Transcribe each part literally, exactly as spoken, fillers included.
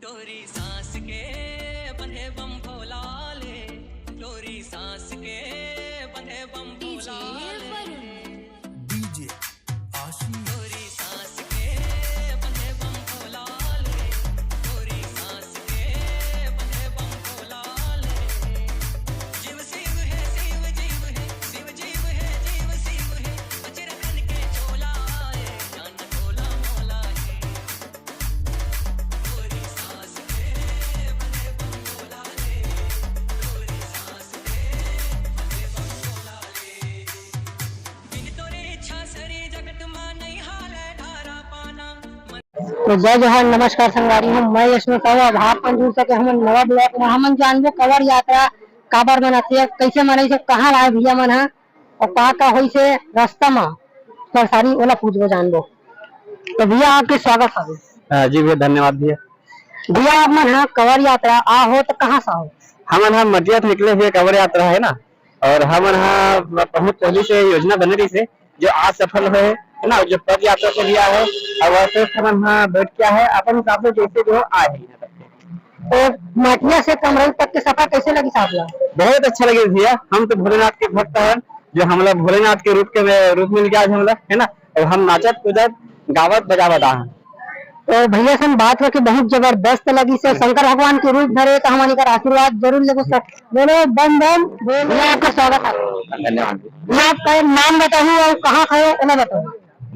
तोरी सांस के बंधे बम भोला ले, तोरी सांस के बंधे बम भोला ले। डीजे आशीष। तोरी सांस के बंधे बम भोला ले, तोरी सांस के बंधे बम भोला ले। जीव शिव है, शिव जीव है, शिव जीव है, जीव शिव है, अचरकन के झोला ले, जान भोला मोला है। तो जय जोहार, नमस्कार संगवारी हो, मैं यशवंत साहू। अब आप मन जुड़ सके हमन नवा ब्लॉग में। हमन जानबो कांवड़ यात्रा काबर मनाथे, कैसे मनई से, कहाँ आए भैया मन ह, अउ का का होइस हे रास्ता म, सर सारी ओला पूछबो जानबो। तो भैया, आपके स्वागत हे। हाँ जी भैया, धन्यवाद भैया। भैया, आप मन ह कांवड़ यात्रा आ हो तो कहाँ से हो? हमन ह मटिया से निकले हुए कांवड़ यात्रा है ना, और हमन ह बहुत पहले से योजना बने रही से, जो आज सफल हुए है ना, जो पद यात्रा से भी आए है, और वैसे हमन ह बैठ के आए है अपन हिसाब से, जैसे जो आए है यहाँ तक। तो मटिया से कमरऊ तक के सफर कैसे लगिस आप ला? बहुत अच्छा लगे भैया, हम तो भोलेनाथ के भक्त हैं, जो हमला भोलेनाथ के रूप के में, रूप मिल गया आज हमला, है ना, और हम नाचत कूदत गावत बजावत आ हैं। तो भैया से हम बात करके बहुत जबरदस्त लगिस, शंकर भगवान के रूप धरे तो हमन एकर आशीर्वाद जरूर लेबो सर। बोलो बम बम। भैया, आपका स्वागत है। धन्यवाद। भैया, आपका नाम बताओ और कहाँ खड़े हो, ओला बताओ।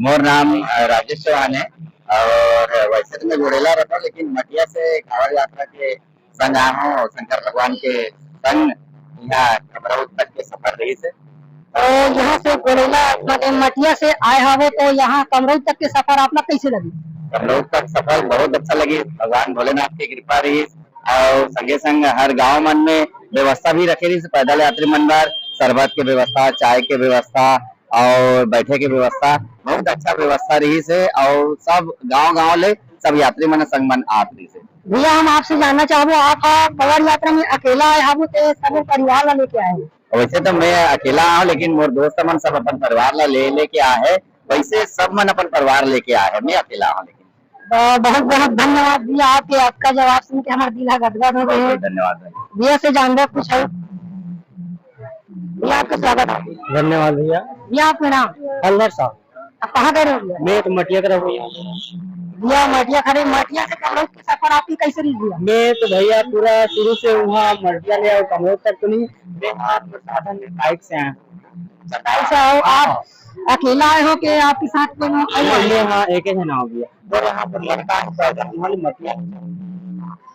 मोर नाम, अ, राजेश चौहान है और वैसे तो मैं गोड़ेला रहता हूँ, लेकिन मटिया से कांवड़ यात्रा के संग आए हूँ, शंकर भगवान के संग यहाँ कमरऊ तक के सफर रहिस हे। तो यहाँ से गोड़ेला, मतलब, मटिया से आए हवो, तो यहाँ कमरऊ तक के सफर आप ला कैसे लगी? कमरऊ तक सफर बहुत अच्छा लगी, भगवान भोलेनाथ की कृपा रहिस, और संगे संग हर गांव मन में व्यवस्था भी रखे रहिस, पैदल यात्री मन बर शरबत के व्यवस्था, चाय के व्यवस्था, और बैठे के व्यवस्था, बहुत अच्छा व्यवस्था रहिस हे, और सब गांव गांव ले सब यात्री मन संग मन आत रहिस हे। भैया, हम आपसे जानना चाहबो, आप कांवड़ यात्रा में अकेला आए हवो ते सब परिवार ला लेके आए हो? वैसे तो मैं अकेला आए हूँ, लेकिन मोर दोस्त मन सब अपन परिवार ला ले लेके आए हैं। वैसे सब मन अपन परिवार लेके आए हैं, मैं अकेला हूँ लेकिन। ब-, बहुत बहुत धन्यवाद भैया, आपके आपका जवाब सुन के हमारे दिल ह गदगद हो गए बहुत हैं। बहुत धन्यवाद भाई। भैया से जानबो कुछ है? भैया, आपका स्वागत है। धन्यवाद भैया। भैया, आपका नाम? हलधर साहब। आप कहाँ के रहो भैया? मैं तो मटिया के रहो भैया। भैया, मटिया खड़े, मटिया से कमरऊ के सफर आपकी कैसे रही भैया? मैं तो भैया पूरा शुरू से वहाँ मटिया ले आओ, कमरऊ तक तो नहीं, मैं आप साधन में बाइक से आया हूँ। अच्छा, बाइक से आओ आप? हाँ। अकेला आए हो कि आपके साथ कोनो और नहीं, है? मैं हाँ, एक ही जना हो भैया। और यहाँ पर लड़का है, पैदल, वहाँ ले मटिया।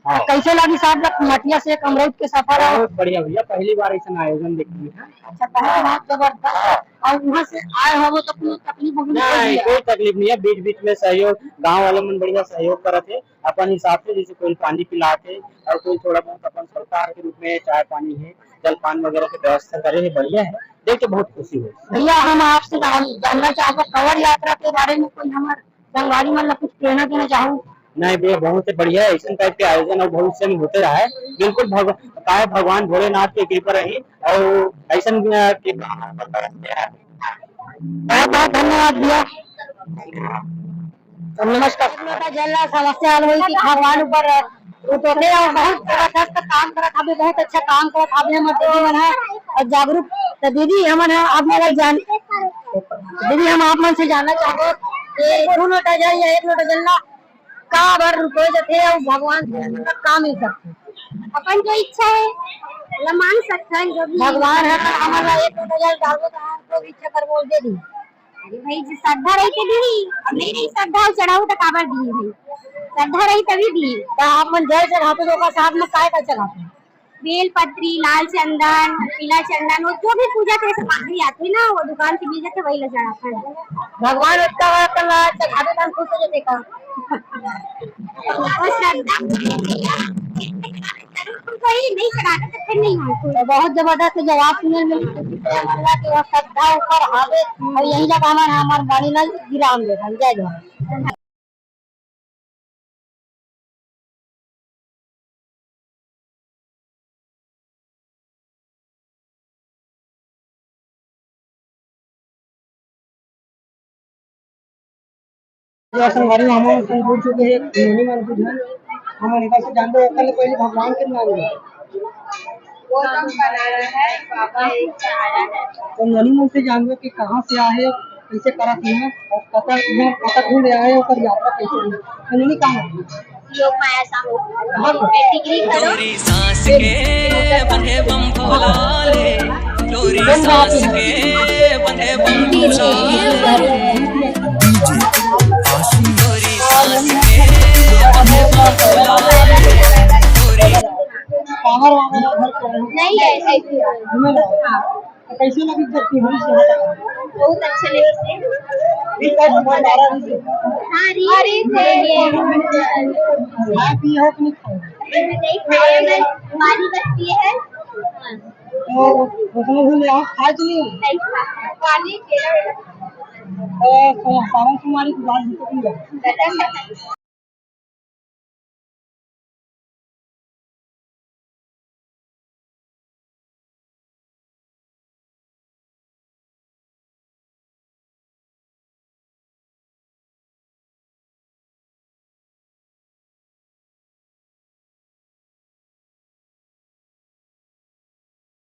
हाँ। कैसे लगी साहब, मटिया से कमरऊ के सफर है? बहुत बढ़िया भैया, पहली बार ऐसा आयोजन देखने में। अच्छा, पहली बार जबरदस्त। और वहाँ से आए हो वो तो कोई तकलीफ वकलीफ नहीं नहीं, है? कोई तकलीफ नहीं है। बीच बीच में सहयोग, गांव वाले मन बढ़िया सहयोग करत है अपन हिसाब से, जैसे कोई पानी पिलात है और कोई थोड़ा बहुत अपन सरकार के रूप में चाय पानी है, जलपान वगैरह की व्यवस्था करे है, बढ़िया है, देख के बहुत खुशी हुई। भैया, हम आपसे जान-, जानना चाहबो कांवड़ यात्रा के बारे में, कोई हमारे संगवारी मन ला कुछ कहना देना चाहू? नहीं भैया, बहुत ही बढ़िया है, ऐसन टाइप के आयोजन और भविष्य में होते रहे। बिल्कुल भग-, काय भगवान भोलेनाथ की कृपा रही और ऐसन, अ, के बहुत बहुत धन्यवाद भैया। नमस्कार। एक लोटा जल ला समस्या हल होई कि भगवान ऊपर उतरते और बहुत जबरदस्त काम करत हवे, बहुत अच्छा काम करत हवे हमर दीदी मन ह। और जागरूक, तो दीदी हमन ह आप मन ला जान, दीदी हम आप मन से जानना चाहबो कि दो लोटा जल या एक लोटा जल ला का बर रुपये जथे और भगवान से का मिल सकथे? अपन जो इच्छा है, ला मांग सकथन, जो भी भगवान ह हमन ला एक लोटा जल डालबो तो हम जो भी इच्छा करबो दे दी। अरे भाई, जो श्रद्धा रही के दी, और नहीं रही श्रद्धा, चढ़ाऊ तो काबर दी भाई, श्रद्धा रही तभी दी। तो आप मन जल चढ़ाते तो ओकर साथ में काय का चढ़ाते? बेल पत्री, लाल चंदन, पीला चंदन, वो जो भी पूजा के सामग्री आथे ना, वो दुकान से मिल जाथे, वही ले चढ़ाथे। भगवान ओतका बड़ा कला चढ़ावे त हम खुश हो जाते का? वो श्रद्धा जरूर, तुमको ही नहीं चढ़ाते तो फिर नहीं होते। तो बहुत जबरदस्त जवाब सुने मिल, के वो श्रद्धा ऊपर हावे और यही जगह हमार, हमार बाणी ला विराम दे। जय जोहार। संगवारी हो, हमन जुड़ चुके हैं नोनी मन के घर। हमन एकर से जानबो, ओकर ले पहले भगवान के नाम ले। वो तो बना रहा है, बाबा एक आया है। तो ननी मन से जानबो कि कहाँ से आए, कैसे करत हे और कतक, यहाँ कतक घूमे आए, ओकर यात्रा कैसे रही। तो ननी कहाँ है? योग माया साहू। कहाँ पर? मैं डिग्री करो। तोरी सांस के बंधे बम भोला ले, तोरी सांस के बंधे बम भोला ले। डीजे आशीष। तोरी सांस के बंधे बम भोला ले, तोरी बाहर वाला घर पर है। नहीं है, ऐसे ही है। घूमे ला। हाँ। तो कैसे लगी जब कि हम से हटा? बहुत अच्छा लगे थे। ये कब भंडारा में से? हाँ, री हाँ, री थे। खाए पिए हो कि नहीं खाए? नहीं खाए, बस पानी बस पिए हैं। तो उसमें भी ले आओ, खाए कि नहीं? नहीं खाए। पानी केला वेला। तो सो-, सावन सोमवारी के बाद भी तो पी लो।